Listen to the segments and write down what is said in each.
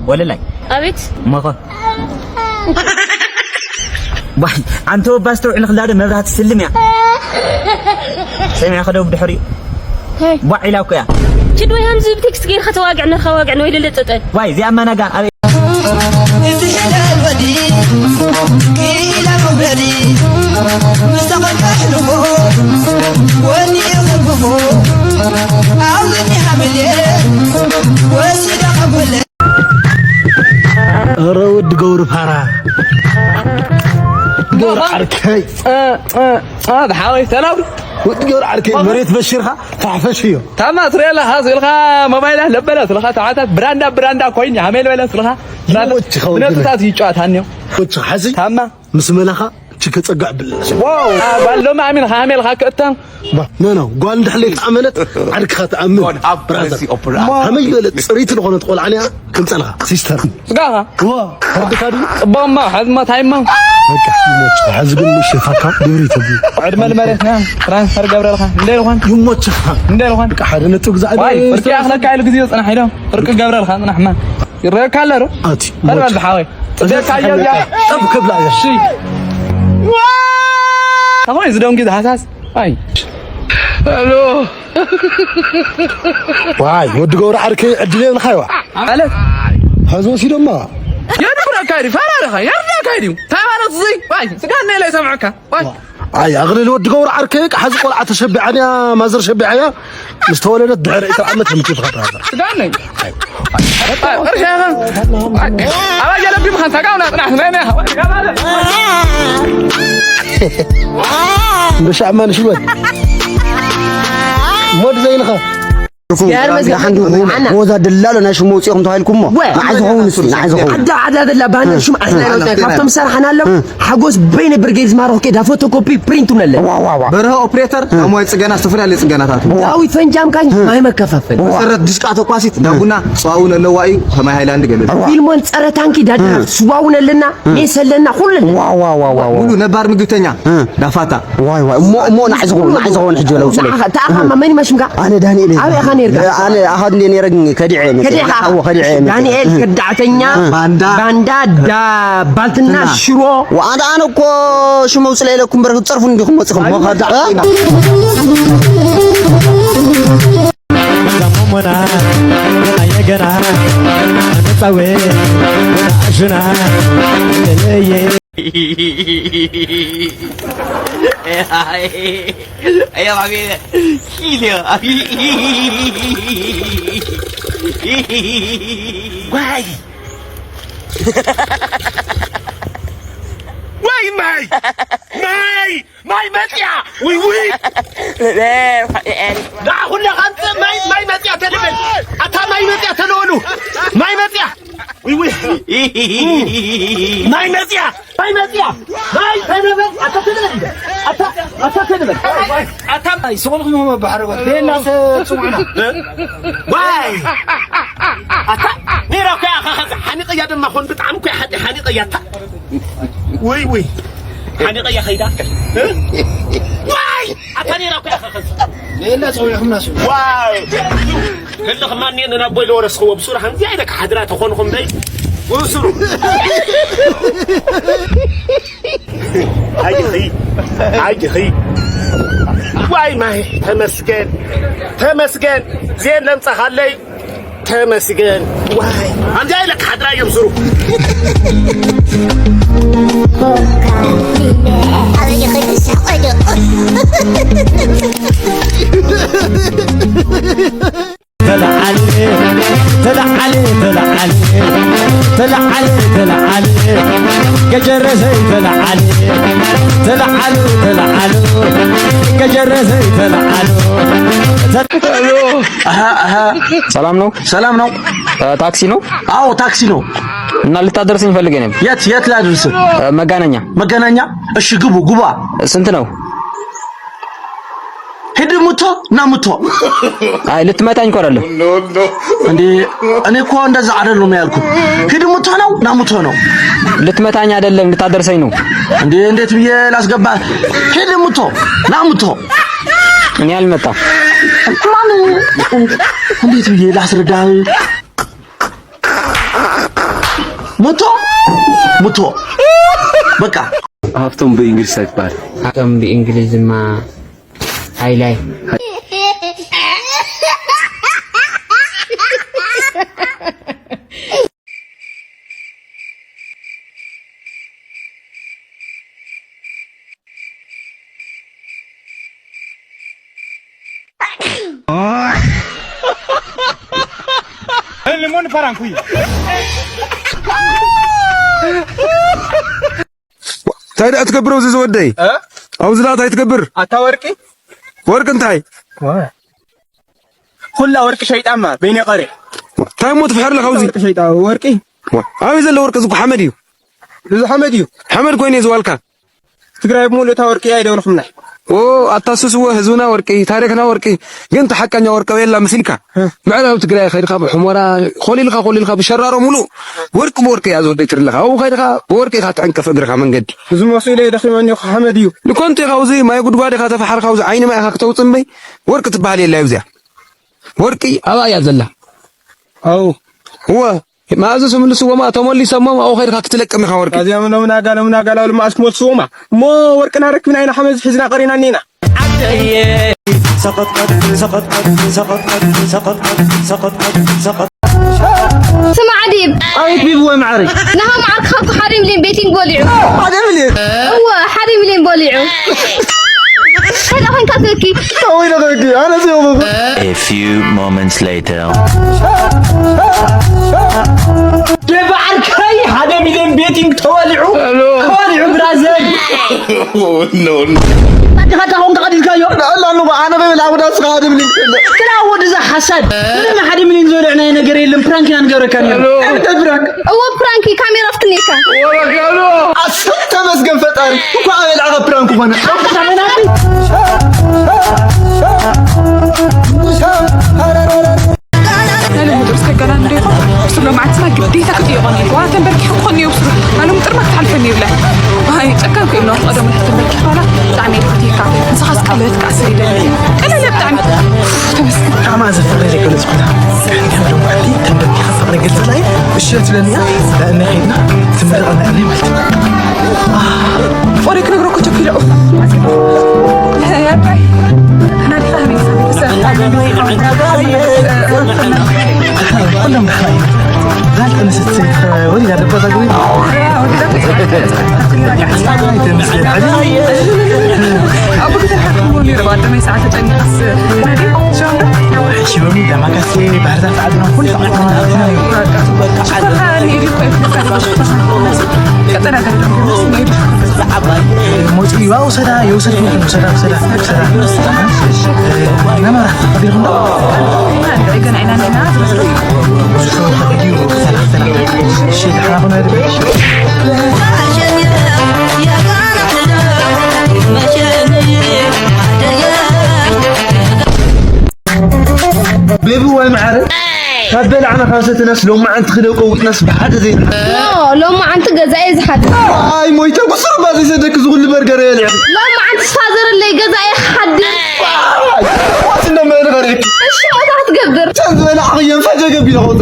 ወለላይ። ኣቤት። እሞኸ? ዋይ፣ ኣንተ ወባ ኣስተውዕል፣ ክላደ መብራህቲ ስልም እያ። ሰሚዕኻ ዶ ብድሕሪኡ? ሄይ። ቧዕ ኢላ እኮ እያ። ችድ ወይ ሃምዚ ብቴክስት ገይርካ ተዋግዕና፣ ተዋግዕና ወይ ለለጠጠ። ዋይ፣ እዚኣ ማናጋ ኣበይ? ኧረ ወዲ ገብሩ ፋራ፣ ገብሩ ዓርከይ። እ፣ እ፣ እ፣ ብሓወይ ሰላም። ወዲ ገብሩ ዓርከይ፣ መሬት በሺርካ ፋሕፈሽ እዮ። ታማ ትሪኦ ኣለኻ ስልኻ ሞባይል ለበለ ስልኻ ተዓታት ብራንዳ ብራንዳ ኮይን ሃሜል በለ ስልኻ። ይሞች ኸውን ብነጥታት ይጫወት ሃኒዮ። ሞች ሓዚ ታማ ምስ መላኻ ችከ ጸጋዕ ብለሽ። ዋው፣ ባሎ ማሚን ሃሜል ኻከእታ። ባ፣ ኖ፣ ኖ፣ ጓል እንድሕለይ ተኣመነት ዓርክኻ ተኣምን። God have ብራዘር፣ mercy upon us። ከመይ ዝበለ ጽሪት ዝኾነት ቆልዓ እያ ከምጸልኻ፣ ሲስተር። ስጋኻ? ዋ፣ ከርድካ ድዩ? ጽቡቕማ፣ ሕዝማ ታይማ። በቃ፣ ይሞች። ሕዚ ግን ምሽ ፋካ ድብሪ ተብሉ። ዕድመ ልመሬትና ትራንስፈር ገብረልካ። እንደ ልኾን? ይሞችኻ። እንደ ልኾን? በቃ፣ ሓደ ነጥብ ግዛዕ ዋይ፣ ድዩ? ፍርቂ ኣኽለካ ኢሉ ግዜ ጽናሕ ኢሎ። ፍርቂ ገብረልካ ጽናሕማ። ይረካ ኣሎ ዶ? ኣቲ፣ ተልበል ሞች። ብሓወይ። እዛ ጽደካ እያ እዚኣ። ጠብ ክብላ እያ። እሺ። ኣኾይ፣ ዝደንጊ ዝሓሳስ። ኣይ። ሄሎ። ዋይ፣ ወዲ ገብሩ ዓርከይ ዕድል የብልካ ይዋ። ማለት? ሐዚ ወሲዶማ። የድብረካ ይዲ፣ ፈራርኻ፣ የርዳካ ይዲ። እንታይ ማለት እዚ? ዋይ፣ ስጋ እነ ኢለ ይሰምዐካ። ዋይ። ኣይ፣ ኣቕልል ወዲ ገብሩ ዓርከይ፣ ቃ ሐዚ ቆልዓ ተሸቢዓንያ፣ ማዘር ሸቢዓያ። ምስ ተወለደት ድሕሪ ዕስራ ዓመት ምትትኻ ብራዘር። ስጋ እነ። ኣይ፣ ቅርሻኻ። ኣይ፣ ኣባይ የለቢምኻ፣ እንታይ ጋውና ጽናሕ፣ ናይ፣ ናይ፣ እንዶ ሻዕማ ንሽወል። ሞድ ዘይልኻ። ወዛ ደላሎ ናይ ሽሙ ውፅኢኹም ተባሂልኩም እሞ። ወ- ንዓይ ዝኸውን እስኪ፣ ንዓይ ዝኸውን። ዓዳ ዓዳ ደላ ባነር ሹም ዓስና እ። ይወጣ። ካብቶም ሰራሕና ኣለዉ። እ። ሓጎስ በይነ ብርጌድ ዝማረኹ ከይዳ ፎቶኮፒ ፕሪንት ነለን። ዋ፣ ዋ፣ ዋ። በርሀ ኦፕሬተር፣ እ። ኣሞይ ጽገና፣ ዝተፈላለዩ ጽገናታት። ዳዊት ፈንጃም ካኝ እ። ማይ መከፋፈል። መሰረት ድሽቃ ተኳሲት፣ ዳቡና፣ ጽዋውን ኣለዋ እዩ፣ ከማይ ሃይላንድ ገለ። ፊልሞን ጸረ ታንኪ ዳዳ፣ እ። ስዋውን ኣለና፣ እ። ሜስ ኣለና፣ ኩሉ ኣለና። ዋ፣ ዋ፣ ዋ፣ ዋ፣ ዋ። ሙሉ ነባር ምግብተኛ፣ እ። ዳፋታ። ዋይ፣ ዋይ፣ እሞ፣ እሞ ንዓይ ዝኸውን፣ ንዓይ ዝኸውን ሕጂ ለውፅለይ። ንዓኻ፣ ተኣኻ መን ይመስምካ? ኣነ ዳንኤል እየ። ኣበይ ኢኻ ነይርካ? ኣነ ኣሃዱ እንደ ነይረ ግን ከዲዐ እየ መፅእ። ከዲዕካ? እወ፣ ከዲዐ እየ መፅእ። ዳንኤል እ። ከዳዕተኛ፣ እ። ባንዳ፣ ባንዳ፣ ዳ-፣ ባልትና፣ ባልትና። ሽሮ። ወኣንዳ ኣነ እኮ ሽም ኣውፅለይ ኢለኩም በረክ ትፀርፉ እንዲኹም መፅኹም። ኣይ፣ ሞኸዳ። እ? ሞሞና ገና የገና ንጻወት ወደ ኣሹና ለየ። Ey, abi, geliyor abi. Vay. Vay, vay. Vay. ማይ መጽያ! ውይ፣ ውይ! ደኣ ኩለኻ ኣምጽእ፣ ማይ፣ ማይ መጽያ ተልብል! ኣታ ማይ መጽያ ተልበሉ! ማይ መጽያ! ውይ፣ ውይ! ማይ መጽያ! ማይ መጽያ! ማይ ተልበል! ኣታ ተልበል! ኣታ፣ ኣታ ተልበል! ኣታ ማይ ስቑልኩም መባሕሪ ወጥ! ቤላ ሰ-፣ ጽውዕና! ዋይ! ኣታ ነይራ እኮ እያ፣ ሓኒቐያ ድማ ኾን ብጣዕሚ እኮ እያ ሓኒቐያ፣ ኣታ! ውይ፣ ውይ! ሓኒቐያ ኸይዳ። እ? ዋይ! ኣታ ኔራ እኮ እያ ኸኸዝ። ሌላ ጸዊዕኹምና ሱ። ዋይ! ክልኽማ እኒኤ ንናቦይ ለወረስኽዎ ብሱሩ ሓምዚ ኣይደካ ሓድራ ተኾንኹም ደይ። ብሱሩ። ኣይኺ። ኣይኺ። ዋይ ማይ ተመስገን። ተመስገን። ዜን ለምጻኻለይ። ተመስገን። ዋይ፣ ኣንታ ኢለ ክሓድራ እዮም ስሩ። ተለዓለ፣ ተለዓለ፣ ተለዓለ፣ ተለዓለ፣ ተለዓለ፣ ገጀረሰይ ተለዓለ፣ ተለዓሉ፣ ተለዓሉ፣ ገጀረሰይ ተለዓሉ። ኣሃ፣ ኣሃ። ሰላም ነው? ሰላም ነው። እ፣ ታክሲ ነው? አዎ፣ ታክሲ ነው። እና ልታደርሰኝ ፈልጌ ነበር። የት፣ የት ላድርስ? እ፣ መጋነኛ። መገናኛ? እሺ፣ ግቡ፣ ግባ። ስንት ነው? ሂድ ሙቶ፣ ና ሙቶ። አይ፣ ልትመታኝ እኮ አይደለም። እንዴ፣ እኔ እኮ እንደዛ አይደለም ያልኩት። ሂድ ሙቶ ነው፣ ና ሙቶ ነው። ልትመታኝ አይደለም፣ ልታደርሰኝ ነው። እንዴ፣ እንዴት ብዬ ላስገባ? ሂድ ሙቶ፣ ና ሙቶ። እኔ አልመጣም። ማን? እንዴት ብዬ ላስረዳ? ሙቶ፣ ሙቶ፣ በቃ። ሃብቶም ብእንግሊዝ እንታይ ትበሃል? ሃብቶም ብእንግሊዝማ ሃይላይ። ሊሞን ፈራንኩ። እንታይ ደኣ ትገብር ኣብዚ ዝወደይ? እ? ኣብዚ ደኣ እንታይ ትገብር? ኣታ ወርቂ? ወርቂ እንታይ? ዋ። ኩላ ወርቂ ሸይጣማ፣ በይነ ቀሬ። እንታይ እሞ ትፍሕር ኣለኻ ኣብዚ? ወርቂ ሸይጣ፣ ወርቂ? ዋ፣ ኣበይ ዘሎ ወርቂ? እዚ እኮ ሓመድ እዩ። እዚ ሓመድ እዩ። ሓመድ ኮይኑ እዩ ዝዋልካ። ትግራይ ብምሉእ እታ ወርቂ እያ ይደብርኹምና። ኦ፣ ኣታ ሱስዎ ህዝብና ወርቂ፣ ታሪኽና ወርቂ፣ ግን እቲ ሓቀኛ ወርቂ ኣበይ ኣላ መሲልካ? እ። ምዕራብ ትግራይ ከይድካ ብሑመራ ኮሊልካ፣ ኮሊልካ ብሸራሮ ሙሉእ ወርቂ ብወርቂ እያ ዝወደይ ትርኢ ኣለኻ። ኣብኡ ከይድካ ብወርቂ ኢኻ ትዕንቀፍ እግርኻ መንገዲ። እዚ መሲሉ እየ ደኺመኒ እኮ ሓመድ እዩ። ንኮንቱ ኢኻ ኣብዚ ማይ ጉድጓድ ኢኻ ተፋሓርካ ኣብዚ ዓይኒ ማይ ኢኻ ክተውፅእ እምበይ ወርቂ ትበሃል የላ ኣብዚኣ። ወርቂ ኣብኣ እያ ዘላ። ኣው። እወ። መኣዝስ ምልስዎማ፣ ተመሊሶሞም ኣብኡ ከይድካ ክትለቅም ኢኻ ወርቂ። ኣዚኦም ሎምና ጋሎም ናጋላሉ መኣስ ክመልስዎማ። እሞ ወርቅና ረክብና ኢና፣ ሓመዝ ሒዝና ቀሪና እኒና። ዓደየ፣ ሰቐጥቀጥ፣ ሰቐጥቀጥ፣ ሰቐጥቀጥ፣ ሰቐጥቀጥ፣ ሰቐጥቀጥ፣ ሰቐጥቀጥ። ስማዕ ዲብ። ኣቤት ቢብ ወይ ማዕረይ። ናሆም ዓርክኻ እኮ ሓደ ሚልዮን ቤቲንግ በሊዑ። ሓደ ሚልዮን? እወ፣ ሓደ ሚልዮን በሊዑ። ከዳ ኮይንካ ትበኪ። ወይ ነኸኪ፣ ኣነ ሲሆንኩ። A few moments later. ደባዕርከይ ሓደ ሚልዮን ቤቲንግ ተወሊዑ። ተወሊዑ ብራዘር። ኖ፣ ኖ። ኣዲኻ ታኾን ተቐዲልካዮ? ኣላ፣ ኖ፣ ኣነ በይብል ኣብ ዳስኻ ሓደ ሚልዮን። ክላ ወዲ እዛ ሓሳድ። ምንም ሓደ ሚልዮን ዝበልዕ ናይ ነገር የለን። ፕራንክ ኢና ንገብረካ ነይሩ። እንታይ ፕራንክ? እዎ ፕራንክ እዩ፣ ካሜራ ፍትኔካ። ኣሰብ ተመስገን ፈጣሪ። እንኳዕ በልዓኻ ፕራንክ ኾነ። ናይ ሎሚ ጥርስ ከጋና እንዶ ይኾን? ብስሎ መዓልትና ግዴታ ክጥይቖ ነይሩ። ዋላ ተንበርኪኹ ክኾን ነይሩ ብስሎ። ናይ ሎሚ ጥርማ ክትሓልፈኒ ይብላ። ኣይ፣ ጨካን እኮ እዮም ነዋት ቀደሙ ተንበርኪኹ ዋላ ብጣዕሚ እየ ዝፈትየካ። ንስኻስ ቀለበት ክኣስር ይደሊ። ቀለለ ብጣዕሚ። ተመስገን። ብጣዕሚ ኣዘ ፍቕሪ ዘይገለጽኩላ። እንዲያም ደሞ ኣቲ ተንበርኪኻ ፍቕሪ ገልጸላ እየ። እሺ ትብለኒ እያ። ዳእና ኸይድና ትምረቐና እያ ማለት እዩ። ፍቕሪ ክነግረኩ ቸኪለ። ኩሎም ደሓና እዮም። ዛልጠ ንስት ወሊዳ ደባ ዛግሪ። ኣቡ ግዜ ሓክምዎ ነይሩ። ባደመይ ሰዓት ተጨኒቐስ። ሽበሚ ደማካሴ ባህርዳር ተዓድና ኩሉ ተዓድና። ሽኮርካ ነይሩ እኮ እዩ። ቀጠና ገለ መውፅኢ ይዋ ውሰዳ፣ የውሰድኩም፣ ውሰዳ፣ ውሰዳ፣ ውሰዳ። ነመራ፣ ቢኹም ዶ? ገና ኢና ኒና። እሺ፣ ደሓና ኩኑ ኣይደለ? ቤቢ ወይ መዓረ፣ ካብ በላዕና ካብ ሰተናስ ሎማዓንቲ ክደቀውጥናስ ብሓደ ዘይንሓ። ኖ፣ ሎማዓንቲ ገዛኤ ዝሓድር። ኣይ ሞይተ፣ ብስሩባ ዘይሰደክ ዝኹሉ በርገር እየ ልዕሊ። ሎማዓንቲ ስፋዘረለይ ገዛኤ ክሓድር። ዋት እንደመ ንኸሪክ። እሺ፣ ሞታ ክትገብር። ጨን ዝበላዕኽየን ፈጀ ገቢለ ኸውፀ።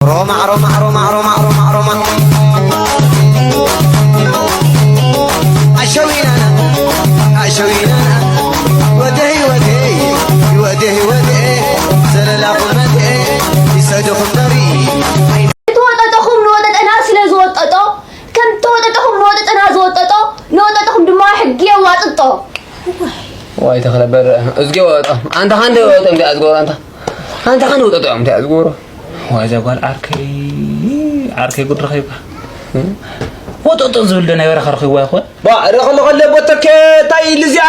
ሮማ፣ ሮማ፣ ሮማ፣ ሮማ፣ ሮማ፣ ሮማ። ኣሸዊናና፣ ኣሸዊናና። ወደ ህይወቴ፣ ወደ ህይወቴ። ዘለላኹም መቴ፣ ይሰድኹም በሪ። እቲ ወጠጠኹም ንወጠጠና ስለ ዝወጠጦ፣ ከም እተወጠጠኹም ንወጠጠና ዝወጠጦ፣ ንወጠጠኹም ድማ ሕጊ የዋጥጦ። ተኸለበር እዝጌ ወጦ። ኣንታ ኻንደ ወጦ እንዲ ኣዝጎሮ ኣንታ። ኣንታ ኻንደ ወጦ እንዲ ኣዝጎሮ። ዋዛ ጓል ዓርከይ፣ ዓርከይ ጉድ ረኺብካ። ወጦጦ ዝብል ዶ ናይ በረኻ ረኺብዋ ይኾን? ባ፣ ረኸለ ኸለ ቦተከ ታይ ልዚኣ፣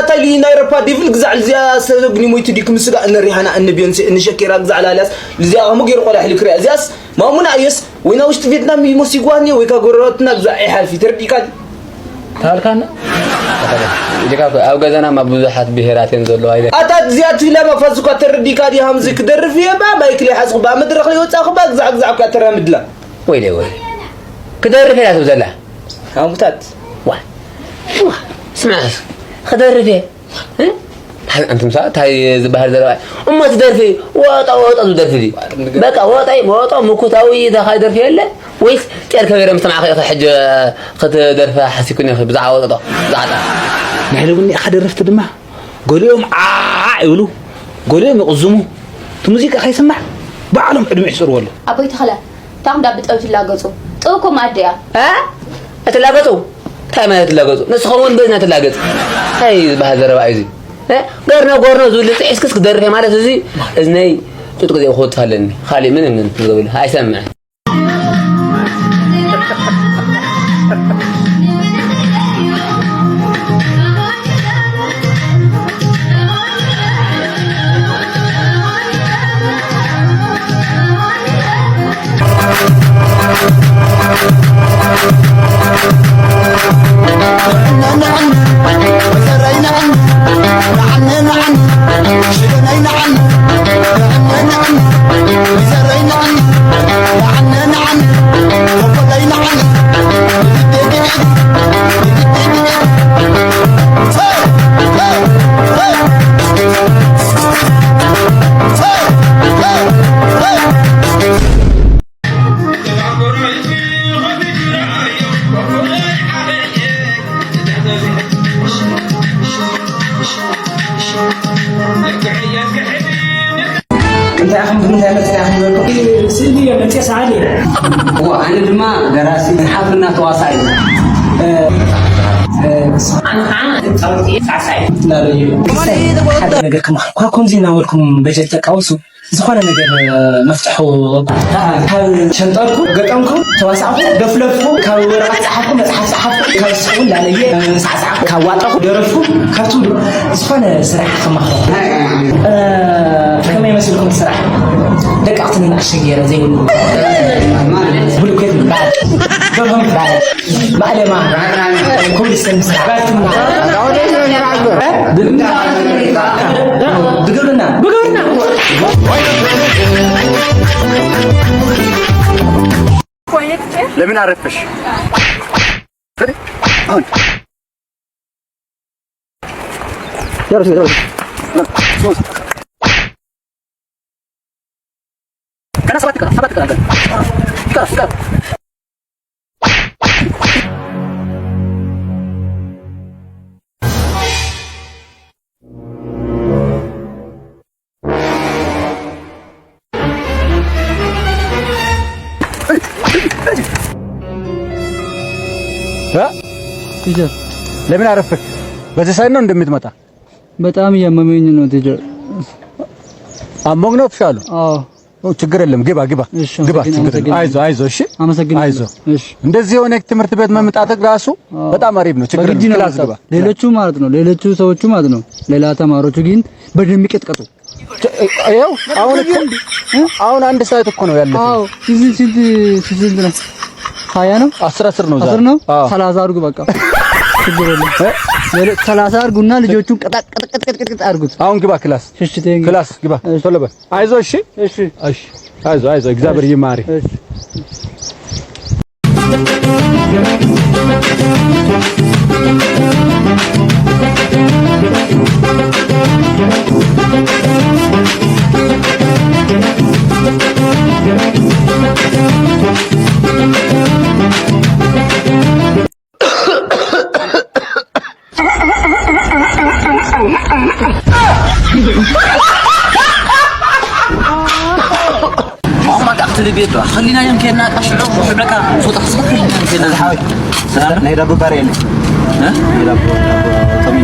ታይ ሊ ናይ ረፓ ዲቪል ግዛዕ ልዚኣ ሰብግኒ ሞይቱ ዲኩም ስጋ እነ ሪሃና እነ ቢዮንሴ እነ ሸኪራ ግዛዕ ላልያስ ልዚኣ ኸሙ ገይሩ ቆዳ ሕልክርያ። እዚኣስ ማሙና እየስ ወይ ናብ ውሽጢ ቬትናም ይሞስ ይጓኒ ወይ ካብ ጎረባትና ግዛዕ ይሓልፊ ተረዲካ። ታልካና? ኢልካ እኮ ኣብ ገዛናማ ብዙሓት ብሄራት እዮም ዘለዋ ኢለ። ኣታ እዚኣ ትብላ መፋዝ እኳ ተረዲካ ድያ ሃምዚ ክደርፍ እየ ባ ማይክል ይሓዝኹ ባ መድረኽ ይወጻኹ ባ ግዛዕ ግዛዕ እኳ ተራምድላ። ወይለይ ወይ። ክደርፍ እያ ትብል ዘላ። ሃምታት። ዋ። ዋ። ስምዓ። ክደርፍ እየ። እ? እንታይ ኣንቱም ሰባት፣ እንታይ ዝበሃል ዘረባ? እሞ እቲ ደርፊ ወጣ ወጣ ዝብል ደርፊ ድዩ? በቃ ወጣ ወጣ ምኩታዊ ዘኻይ ደርፊ የለ? ወይስ ጨር ከበረ ምስ ሰማዕኸ ኢኸ ሕጂ ክትደርፊ ሓሲብክን ኢኺ ብዛዕባ ወጣ ብዛዕባ ናይ ሎሚ እኒኣ ደረፍቲ ድማ ገሊኦም ዓዕ ይብሉ፣ ገሊኦም ይቕዝሙ። እቲ ሙዚቃ ከይስማዕ ባዕሎም ዕድመ ይሕፅርዎ ኣለዉ። ኣቦይ ተኽለ፣ እንታይ እንዳ ብጠብ ትላገጹ? ጥብ እኮ ማኣዲ እያ። እ? እትላገጹ? እንታይ ማለት እትላገጹ? ንስኻ እውን በዝና ትላገጽ። እንታይ ዝበሃል ዘረባ እዩ እዚ? እ? ገርኖ ጎርኖ ዝብል ጥሒስክስ ክደርፍ እየ ማለት እዚ እዝነይ ጡጥ ግዜ ክወጽእ ኣለኒ። ካሊእ ምንም ዝብል ኣይሰምዕን። እንታይ ኢኹም ብምንታይ መፂና ኢኹም ዝበልኩም? ስእሊ እየ መፅየ ሰዓሊ እየ። እዎ፣ ኣነ ድማ ደራሲ ሓፍና ተዋሳኢ እየ። እ፣ እ፣ ኣነ ከዓ ተፃወቲ እየ ሳዕሳዒ። እናበሉ ሓደ ነገር ክመሃር። እኳ ከምዚ እናበልኩም በጀት ተቃውሱ፣ ዝኾነ ነገር መፍትሑ ካብ ሸንጠርኩ፣ ገጠምኩ፣ ተዋሳእኩ፣ ደፍለፍኩ፣ ካብ ወረቐት ጸሓፍኩ፣ መጽሓፍ ጸሓፍኩ፣ ካብ ስኹ ላለየ ሳዕሳዕኩ፣ ካብ ዋጠኹ፣ ደረፍኩ፣ ካብቲ ዝኾነ ስራሕ ክመሃር። እ፣ ከመይ ይመስልኩም ስራሕ? ደቀቕቲ ንንኣሽተይ ገይረ ዘይብሉ። ብሉኬት ምባል፣ ደርሆ ምባል። ማእለማ፣ ኮብልስተን ምስራሕ፣ ባልትና። ብግብርና፣ ብግብርና። ለምን አረፈሽ? አሁን ገና ሰባት ይቀራል፣ ሰባት ይቀራል። ይቀራል፣ ይቀራል። እ? ቲቸር። ለምን አረፈድክ? በዚህ ሳይድ ነው እንደምትመጣ? በጣም እያመመኝ ነው ቲቸር። አሞክ ነው ትሻሉ? አዎ። ኦ፣ ችግር የለም። ግባ፣ ግባ። እሺ፣ ግባ፣ አመሰግን-፣ ችግር የለም። አመሰግናለሁ። አይዞህ፣ አይዞህ፣ እሺ? አመሰግናለሁ። አይዞህ። እሺ። እንደዚህ የሆነ ትምህርት ቤት መምጣትህ ራሱ አዎ። በጣም አሪፍ ነው። ችግር በግድ የለም። ነው ክላስ የመጣሁት። ግባ። ሌሎቹ ማለት ነው፣ ሌሎቹ ሰዎቹ ማለት ነው፣ ሌላ ተማሪዎቹ ግን በደንብ ይቀጥቀጡ። ች-፣ ይኸው አሁን እኮ፣ አሁን አንድ ሰዓት እኮ ነው ያለፈው። አዎ፣ ስንት፣ ስንት፣ ስንት ነው? ሃያ ነው? አስር፣ አስር ነው ዛሬ። አስር ነው? አዎ። ሰላሳ አድርጉ በቃ። ችግር የለም። እ? ሰላሳ አድርጉና ልጆቹን ቅጣ-፣ ቅጥ-፣ ቅጥ-፣ ቅጥ-፣ ቅጥ አድርጉት። አሁን ግባ ክላስ። እሺ፣ ቴንክ ዩ። ክላስ ግባ። እሺ። ቶሎ በል። አይዞህ፣ እሺ? እሺ። እሺ። አይዞህ፣ አይዞህ፣ እግዚአብሔር ይማሪ። እሺ። ሞቕማጥ ኣብቲ ቤት ዶ? ኸሊናዮም ኬድና፣ ቃ ሽዑ፣ ሽዑ በቃ፣ ፎጣ ክስብ ኸሊናዮም ኬድና። ዝሓወይ። ሰላም? ናይ ዳቦ ባር የለ? እ? ናይ ዳቦ፣ ዳቦ፣ ቶሚ።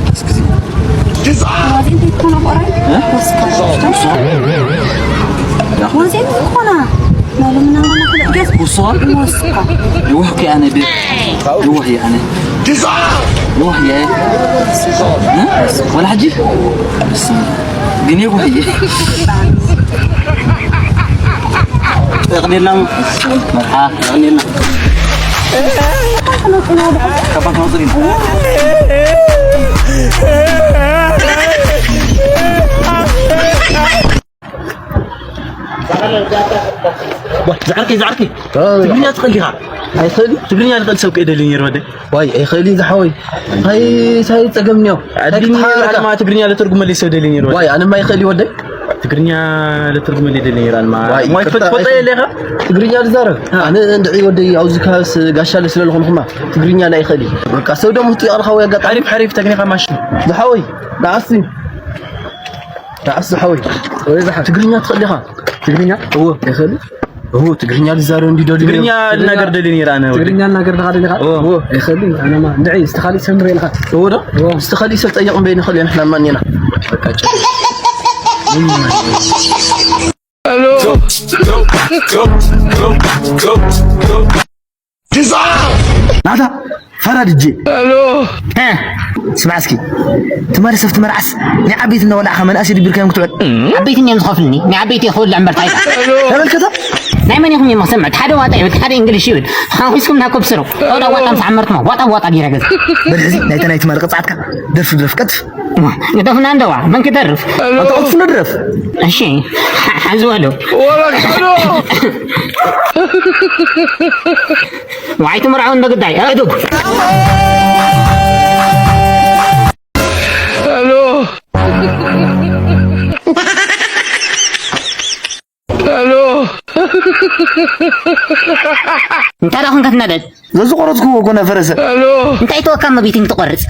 Excusez. Wazi inte kuna bora? Wazi inte kuna. Malu mna mna kula gas. Kusuwa? Kusuwa. Yuwah ki ane bi. Yuwah ya ane. Yuwah ya. Ha? Wala haji? Gini yuwah ya. Taqdir nam. Marha. Taqdir nam. ዝዓርከይ፣ ዝዓርከይ። ትግርኛ ትኽእል ዲኻ? ኣይኽእል። ትግርኛ ዝኽእል ሰብ ከይደሊ ነይሩ ወደይ። ዋይ ኣይኽእል እዩ ዝሓወይ። ታይ ታይ ጸገም እኒኦ? ኣድሚኒ ኣልማ ትግርኛ ለተርጉመለይ ሰብ ደሊ ነይሩ። ዋይ ኣነ ማይኽእል እዩ ወደይ። ትግርኛ ለተርጉመለይ ደሊ ነይሩ ኣልማ። ዋይ ሞይ ይቅርታ፣ ትፈጥ ፈጥ ኣይኽእል። የለኻ? ትግርኛ ልዛረብ ኣነ እንድዒ ወደይ ኣብዚ ካስ ጋሻ ለስለ ለኾንኩማ ትግርኛ ላይ ኸሊ በቃ ሰብ ደሞ ትጥቃልካ ወይ ኣጋጣሚ ሓሪፍ ሓሪፍ ተግኒኻ ማሽ ዝሓወይ ንኣስቲ ንኣስ ዝሓወይ ወይ ዝሓ ትግርኛ ትኽእል ኢኻ? ትግርኛ እዎ ይኽእል። እዎ ትግርኛ ልዛረብ እንዲ ደሊ ትግርኛ ልናገር ደሊ ነይራ ኣነ ወዲ። ትግርኛ ልናገር ደኻ ደሊኻ? እዎ። እዎ ይኽእል። ኣነማ እንድዒ ዝተኻሊ ሰብ ንርኢ ኢኻ። እዎ ዶ? እዎ። ዝተኻሊ ሰብ ጠይቕ እምበይ ንኽእል ኢና ንሕና ማን ኢና? በቃ ጭ- ናታ ፈራድጄ እ፣ ስማዕ እስኪ ትማሊ ሰፍቲ መርዓስ ናይ ዓበይቲ እናወላዕካ መናእሰይ ድቢርካዮም ክትውዕል። ዓበይቲ እዮም ዝኸፍልኒ። ናይ ዓበይቲ ክበልዕ እምበር ታይ። ተመልከቶ። ናይ መን ኢኹም እዮም መኽሰብ ምዕድ ሓደ ዋጣ ይብል ሓደ እንግሊሽ ይብል ሓዊስኩም ናኮብ ስሩ። ዋጣ ዋጣ ምስ ዓመርኩማ ዋጣ ዋጣ ጌረ ገዛ። በል ሕዚ ናይተ ናይ ትማሊ ቅጽዓትካ ደርፊ ድረፍ ቀጥፍ። ግደፍና እንደዋ መን ክደርፍ? ኣንተ ቅጥፍና ድረፍ። እሺ ሓ- ሓዚ በሉ። ወረቀዶ። ዋይ ትምርዓውን በግዳይ ኣእዱግ። ሄሎ። ሄሎ። እንታይ ደኣ ኮንካ ትናደድ? ዘዝቆረጽኩዎ እኮ ነፈረሰ። ሄሎ። እንታይ ተወካ መቤት ትቆርጽ?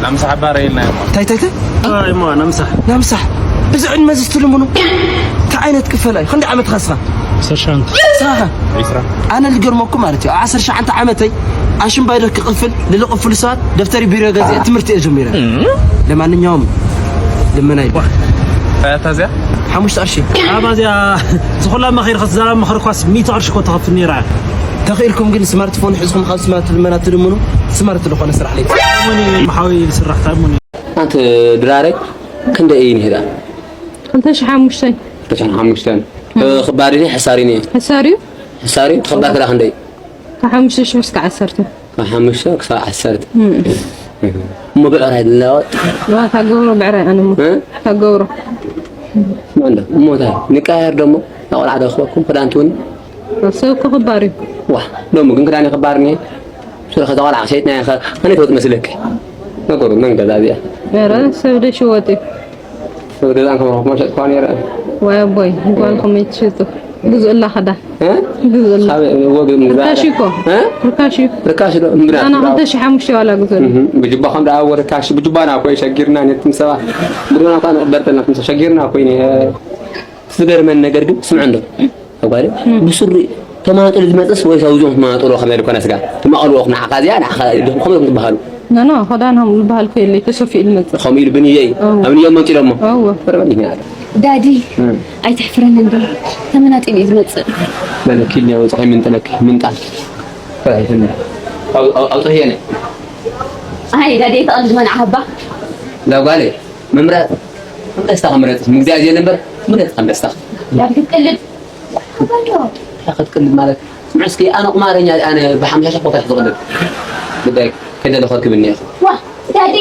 ናምሳሕ ባረ ኢልና እሞ። ታይ ታይ ታይ? ኣይ እሞ ናምሳሕ። ናምሳሕ። እዚ ዕድመ እዚ ትልምኑ? እንታይ ዓይነት ክፈል እዩ? ክንደይ ዓመትካ እስኻ? ዓሰርተ ሸውዓተ። ስራኻ? ዒስራ። ኣነ ልገርመኩም ማለት እዩ። ኣብ ዓሰርተ ሸውዓተ ዓመተይ ኣሽምባይደር ክቕፍል ልልቕፍሉ ሰባት ደብተሪ ቢሮ ገዚአ ትምህርቲ እየ ጀሚረ። ለማንኛውም ልመና ይባል። ኣታ እዚኣ? ሓሙሽተ ቅርሺ። ኣባ እዚኣ ዝኹላ መኺር ክትዛረብ መኽርኳስ ሚእቲ ቅርሺ እኮ ትኸፍል ነይራ። ተኽኢልኩም ግን ስማርትፎን ሒዝኩም ካብ ስማርት ልመና ትልምኑ ስማርት ዝኾነ ስራሕ ለይ። ሙኒ ሓወይ ዝስራሕ ታሙኒ። ኣንተ ድራረይ ክንደይ እዩ ነይራ? ክልተ ሽሕ ሓሙሽተ። ክልተ ሽሕ ሓሙሽተ። እ፣ ክባር ድዩ ሕሳር እዩ ነይሩ? ሕሳር እዩ። ሕሳር እዩ? ተኸባር ክላ ክንደይ? ካብ ሓሙሽተ ሽሕ እስከ ዓሰርተ። ካብ ሓሙሽተ ክሳብ ዓሰርተ። እም። እሞ ብዕራይ ድለዋወጥ? ዋ፣ ታገብሮ ብዕራይ ኣነ እሞ። እ? ታገብሮ። ማንዳ፣ እሞ እንታይ? ንቃየር ደሞ፣ ንቆልዓ ዶ ክበኩም፣ ክዳን ትውን? ሰብ እኮ ክባር እዩ። ዋ፣ ደሞ ግን ክዳን ክባር እኒሄ። ስለ ከዛ ቆልዓ ሸይጥና ኢኻ፣ መን ይፈልጥ መስለኪ? ነገሩ፣ መን ገዛ እዚኣ? ኧረ፣ ሰብ ዶ ይሽወጥ እዩ? ሰብ ገዛን ከመረኹ መሸጥኳ ነይረ። ዋይ ኣቦይ፣ ጓልኩም ኣይትሽጡ። ግዝኡላ ክዳን። እ? ግዝኡላ። ካብ ወግ ምግዛእ። ርካሽ እዩ እኮ። እ? ርካሽ እዩ። ርካሽ ዶ? እምብዳ ኣና ትብላ። ክልተ ሽሕ ሓሙሽተ ዋላ ግዝኡላ። እህ፣ ብጅባኹም ደኣ ወ ርካሽ፣ ብጅባና እኮ ሸጊርና ነቲ ምሰባ። ብዶና እኳ ንቕበር ተልና፣ ክንሰ ሸጊርና እኮ እዩ። ዝገርመን ነገር ግን፣ ስምዕ እንዶ። ኣጓለ፣ ብሱሪ ተማጥሉ ዝመጽስ ወይ ሳውዞም ተማጥሉ ከመይ ልኮነ ስጋ? ትማቕሉ ኦኽ ንዓኻ እዚኣ፣ ንዓኻ ኢልኩም ከመይ ትበሃሉ? ኖ፣ ኖ፣ ኸዳን ሃም ዝበሃል እኮ የለይ፣ ተሰፊኡ ዝመጽእ። ከምኡ ኢሉ ብንየይ፣ እዎ። ኣብ ንየም መጺሎሞ። እዎ። በርበል ይሄ። ዳዲ፣ እም። ኣይተሕፍረኒ እንዶ፣ ተመናጢሉ እዩ ዝመጽእ። በለኪ፣ እኔ ወጽሐ ምንጥለኪ፣ ምንጣል። ፈራይትን። ኣው-፣ ኣው-፣ ኣውጥህየኒ። ኣይ፣ ዳዲ፣ ኣይተቐልድ መን ዓህባ? ዳጓለ፣ ምምራጽ፣ ከም ደስታ ከምረጽ፣ ምግዛእ ዘየለ እምበር፣ ምረጽ ከም ደስታ። ዳዲ፣ ክትቅልድ። እንታይ ክትቅልድ ማለት? ስምዕ እስኪ፣ ኣነ ቁማረኛ፣ ኣነ ብሓምሳ ሺሕ ቦታ ዝቕልድ። ጉዳይ ከይደለ ከርክብኒ ኢኹ። ዋ፣ ዳዲ!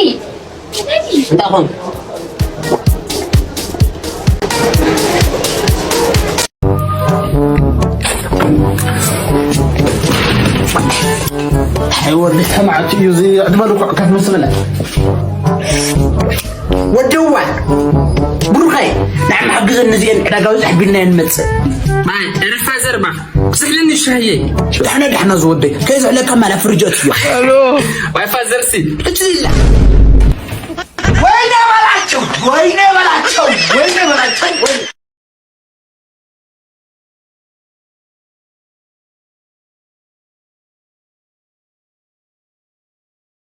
ዳዲ! እንታይ ኾንክ? ሓይ ወዲ ተማዕት እዩ እዚ ዕድመ ልኩዕ ከፍ መስለና። ወደዋ ብሩኸይ፣ ንዓይ መሓግዘኒ እዚአን ዕዳጋ ብዙሕ ቢልና ንመጽእ። ማይ፣ ዕረፋ ዘርባ፣ ስሕልኒ ሻሂየይ። ዳሕና ዳሕና ዝወደይ፣ ከይዝሕለካ ማላ ፍርጀት እዩ። ሄሎ። ዋይ ፋዘርሲ፣ ሕጂ ኢላ። ወይኔ በላቸው፣ ወይኔ በላቸው፣ ወይኔ በላቸው፣ ወይኔ